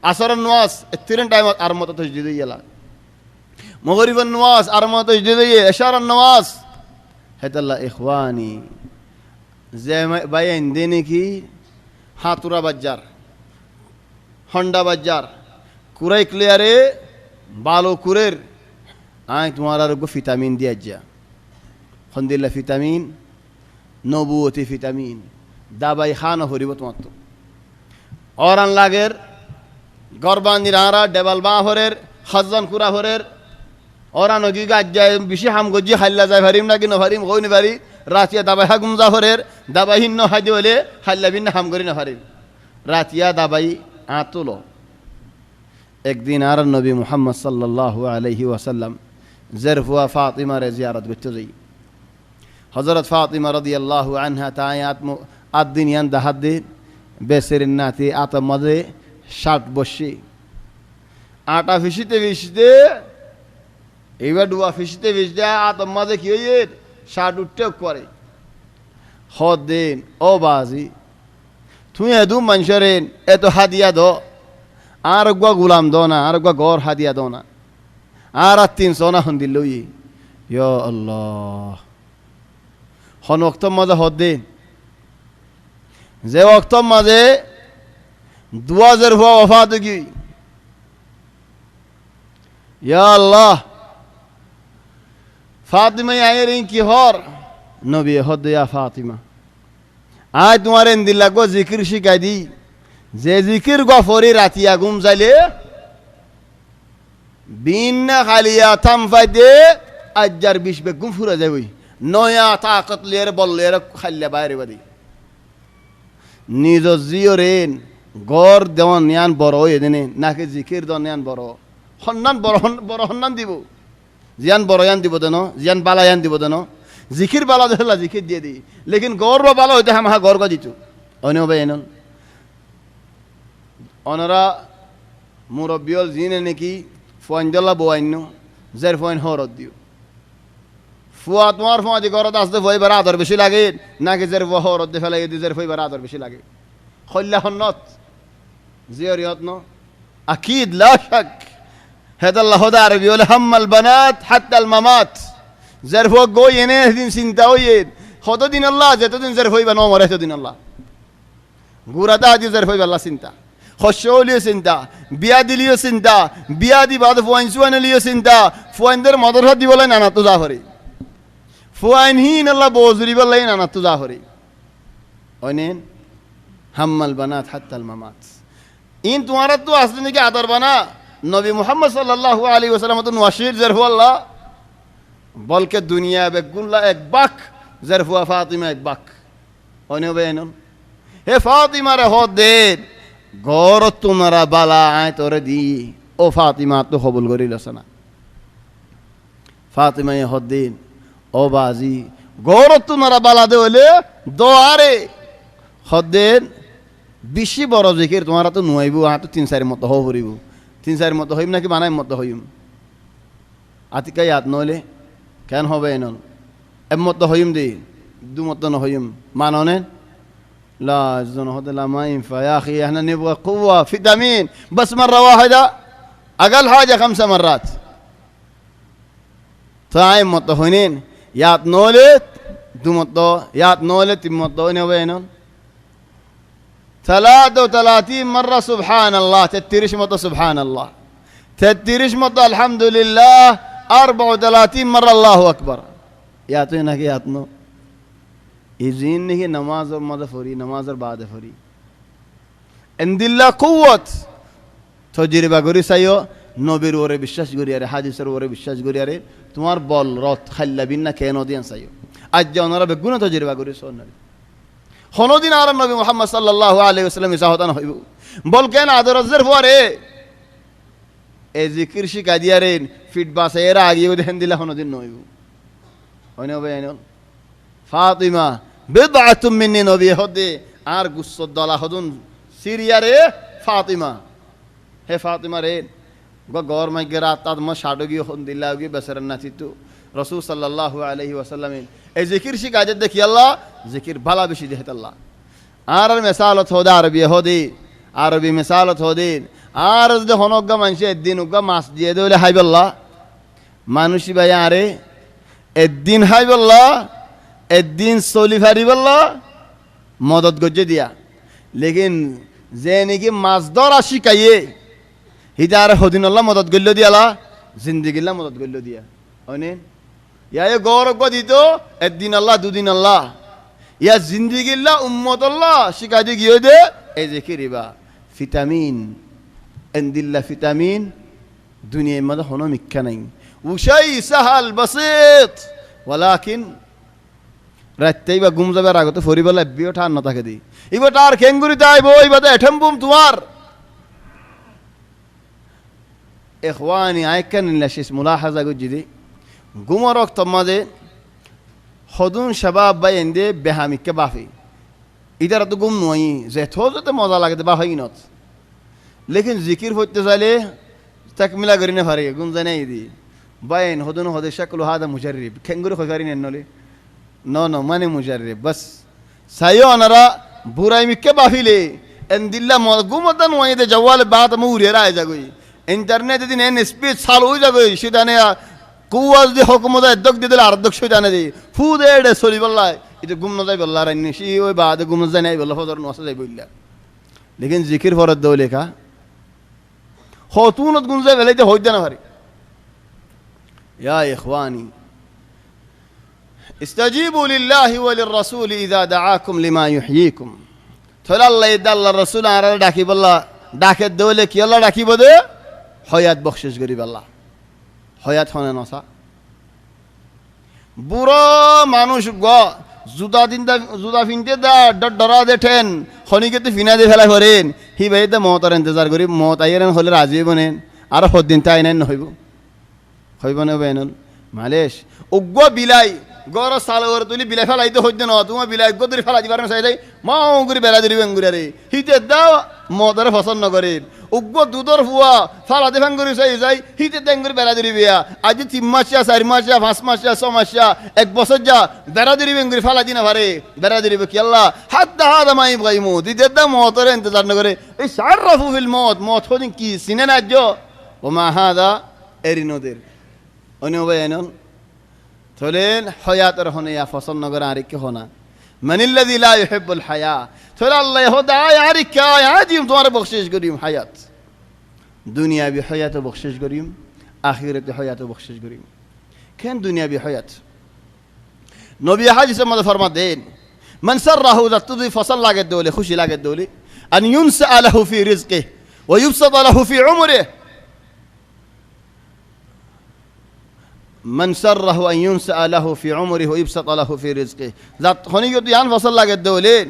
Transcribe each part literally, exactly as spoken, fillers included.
Asóror nomás, ettírin thaimot ar moto tojdid óiye la. Mogoribor nomás, ar moto tojdid óiye, ecár nomás. Hétolla ikhwani, ze ma-, báiyain de niki háñtura baijjar, honda baijjar, kurai kuliyare bála kurer, añí tuáñrare uggwá fitamin di aijja. Hondilla fitamin? Nobuwoti fitamin. Dabai há no foribó tuáñttu. Óran lager, gór bañdir añára, dhebal báña forer, házan kura forer. Óran ógi gaijja, bicí ham goijjí, hailla zai farim náki no farim, hoi no fari. Ratiya dabai há gúm za forer, dabai hín no hái de óile, hailla bínna ham gorí no farir. Ratiya dabai añáttu lo. Ek din añárar nobi Muhammad sallallahu alaihi wasallam zerfua Fatimare ziyarot goitto zai. Hozorot Fatima rodiyallahu anha tañí át mo-, át din yián dahá de, beserin nati átor mazé cát boicce. Añtha fisíte fisíte, ibá dhuwa fisíte fisíte átor mazé ki óiye? Cát uiththé ekkuare. Hoódde, "Ó bazi, tuñí edún maincóre eto hádiya do, añáre uggwá gulam do na, añáre uggwá gór hádiya do na. Añárar tin sóna hondilla óiye?" Ya Allah. Hon woktór mazé hoódde, ze woktór mazé duwá zerfua wafat ói giyói. Ya Allah, Fatima añáre iín ki hoór? Nobiye hoódde, "Ya Fatima, añí tuáñre endilla uggwá zikir cíkai di, ze zikir uggwá fori ratiya gúm zaile, bínna háliya tán faite aijjar bic beggún fúrai zaiboi. Noya takot loiyóre, bol loiyóre háilla baáre badi." Nizor zíyoré gór don yián boro óiye dé né, náki zikir don yián boro? Honnán boro, hon-, boro honnán dibo? Ziyán boro yián dibo dé no, ziyán bála yián dibo dé no. Zikir bála dé hétolla zikir diyé dé. Lekin gór uggwá bála óite hámahá gór uggwá dito. Óine ó báiyain ol. Ónora murobbi ol ziíne niki fuain dólla bou ainno, zerfuain hóorot diyo. Fua tuáñr fuañti górot asé dé fua íbar ador bicí lage, náki zerfua hóorot di félaiye dé zerfua íbar ador bicí lage? Hoilla honnot? Zíyor yót no? Akid, la cak. Hétolla hoóde Arobi óle, "Hammal banat hattal mamat." Zerfua uggwá óiye né, hé din sinta óiye. Hoto dinolla, zeto din zerfua íba no more, heto dinolla. Gura tákte zerfua íballa sinta. Hoccó óliyo sinta. Biya dilíyo sinta. Biya di baade fuain suain óliyo sinta. Fuaindóre modorásat dibálla ín anattú za fore. Fuain híinolla bou zuribálla ín anattú za fore. Óine, hammal banat hattal mamat. Ín tuáñrattú asé dé niki ador bana, nobi Muhammad sallallahu alaihi wasallam ottú nuwacír zerfualla, bolke duniya beggúnlla ek bák, zerfua Fatima ek bák. Óine ó báiyain ol. Hé Fatimare hoódde, górottú nora bála aññí toré di, ó Fatima, attú hobul gorí losé na. Fatimaye hoódde, ó bazi, górottú nora bála de óile do añáre. Hoódde, bicí boro zikir tuáñrattú nuaibóu, añáttu tin sair motto hoó foribóu. Tin sair motto hoiyum náki bana ek motto hoiyum? Atikká yad noóile, keén hoó báiyain ol? Ek motto hoiyum de, dui motto nohoiyum. Mano né? La, zon hoódde la, ma infa, ya ahi, ehna nibuga kuwwa, fitamin, bas marra wahida, agal haja hamsa marrat. Toi aññí ek motto hoiyum, yad noóile dui motto, yad noóile tin motto, óine ó báiyain ol. Talata wa talatin marra subhanallah, tettiric motto subhanallah. Tettiric motto alhamdulillah, arba wa talatin marra Allahu akbar. Yad óiye náki yad no? Iziín niki nomazor mazé fori, nomazor baade fori. Endilla kuwwot. Tojriba gorí saiyó, nobir uore biccác goríyaré, hádisor uore biccác goríyaré, tuáñr bol rot háilla bínna keén óiye dé yián saiyó. Aijja onora beggúne tojriba gorí soó nari. Honódin añárar nobi Muhammad sallallahu alaihi wasallam misá hotá nohoibóu. Bolke en adoror zerfuare e zikir cíkai diyaré, fit basaiyóre agiyé dé héndilla honódin noóibou. Óine ó báiyain ol. Fatima, bid'atun minni, nobiye hoódde, añár gussór dola hodún síriyaré Fatima. Hé Fatimare, uggwá gór maijjé rat tat mo cát ói giyói, hondilla ói giyói, beserar natittú. Rosul sallallahu alaihi wasallame e zikir cíkai dedde kiyólla, zikir bála bicí de hétolla. Añárar mesalot hoóde, Arobiye hoóde, Arobi mesalot hoóde, Añáre zodi honó uggúa maincé eddin uggúa mas diyé dé óile háibolla, manúic íbaye añáre eddin háibolla, eddin soli faribólla modot goijjé diya. Lekin ze niki mas dóra cíkaiyé, híte añáre hodinolla modot goilló diyala, zindigilla modot goilló diya. Óine? Yá e gór uggúa dito, eddinolla, dudinolla. Yá zindigilla, ummotolla cíkai di giyói dé, e zikir íba. Fitamin, endilla fitamin, duniyair mazé honó mikká nái. Ucái, sahal, basit. Walakin, raitta íba gúm zaibar agottú foribólla ebbíyo thar no táke dé. Íba thar keéngorí táibo, íba to eṭhom bum tuáñr. Ikhwani, aññí ekkán nilla cíz mulahaza goijjí dé, gúmor októr mazé hodún cabab báiyain dé beham ikká báfe. Ítarattu gúm nuaiyé, zeto zeto moza lage dé báfe inot. Lekin zikir foittó sailé takmila gorí no fare, gúm zai nái dé. Báiyain hodún hodé caklu háda mujarrib, keéngorí hoi fari nén nolé. No, no, mane mujarrib, bas. Saiyó onora, burai mikká bafile, endilla mo-, gúmot dé nuaiyé dé, jawal baát mo uriyóre ai zagói. Intarnet din en spid salu ói zagói, cídane a, kuwa zodi hókumot eddók di dile areddók cídane di. Fú de eçe solibólla, ite gúm no zaibolla rainne, cí ói baade gúm zai nái bolla, fozor nuwasa zaibolla. Lekin zikir foredde óile ká, Hotúnot gúm zai felaité hoiddé no fari. يا إخواني، استجيبوا لله وللرسول إذا دعاكم لما يحييكم. Tóile Allah edde Allar Rosul añáráre dhakibólla, dhakedde óile kiyólla dhakibó dé? Hoyat bokcíc goríbolla. Hoyat hone nosá. Buró manúic uggúa, zuda dinda, zuda findé dé, dho-, dhorá dé théng, honíkkattú finái dé félai forén, híba edde mootor entezar gorí, moot aiyér en hoilé razi óibo né, aró hoddin táinai nohoibó. Hoibó né óibo enol? Malec. Uggúa bilai, góror salor uore tuli bilai félai dé hoiddé no, tuáñra bilai uggúa dóri félai dibar sailé, Mou gorí belai dóribo engorí aré. Híte edde mootoré fosón nogoré. Uggúa dudór fua fála dé fán gorí sai sai, híte edde engorí belai dóribo ya. Aijjó tin mac ya, sair mac ya, fañs mac ya, só mac ya, ek bosór ya, belai dóribo engorí fála di nofaré. Belai dóribo kiyólla? Hátta háda maiyí bagaiyí mout. Híte edde mootoré entezar nogoré. Icárrafu fil mout, mout hodin ki siné na aijjó? Wa ma háda, eri noder. Óine ó bái ainol, tóile hoyátor hone ya fosón nogoré, añáre ki hona? من الذي لا يحب الحياة؟ Tóile Allaye hoó dé, aññí añáre ki, aññí diyum tuáñre bokcíc goijjum hoyát. Duniyabi hoyát bokcíc goijjum, ahérati hoyát bokcíc goijjum. Keén duniyabi hoyát? Nobiye hádisor modé formadde, من سره, zattú zodi fosón lagedde óile, kúci lagedde óile, أن ينسأ له في رزقه ويبسط له في عمره. من سره أن ينسأ له في عمره ويبسط له في رزقه. Zat honíkkattú yián fosón lagedde óile,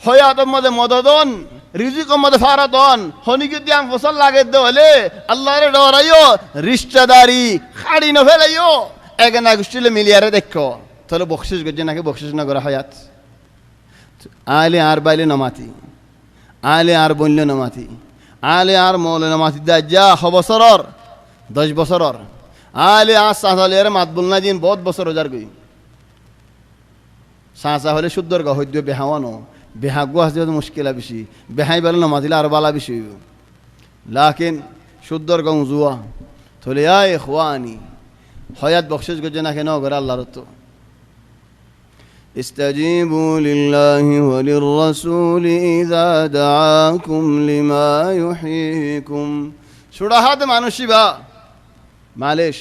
hoyátor modé modot on, rizikor modé fárat on, honíkkattú yián fosón lagedde óile, Allaré dhoraiyó, rictadari hári nofélaiyó, egena gucthí loi miliyaré deikkó. Tóile bokcíc goijjé náki bokcíc nogoré hoyát? Aññí loi añár bái loi nomati. Aññí loi añár boin loi nomati. Aññí loi añár mou loi nomati dé aijja ho bosór ór? Doc bosór ór. Aññí loi añár sasa loi ere matbul nái din bout bosór ói zargoi. Sasa hoilé cúddor gua hoiddé beháwa no. Behá gua asé de muckila beci. Behá íba loi nomatilé aró bála beci óibo. Lakin cúddor gua uzuwa. Tóile ya ikhwani, hoyát bokcíc goijjé náki nogoré Allar ottú? استجيبوا لله وللرسول إذا دعاكم لما يحييكم. Cúra hádde manúic íba, malec,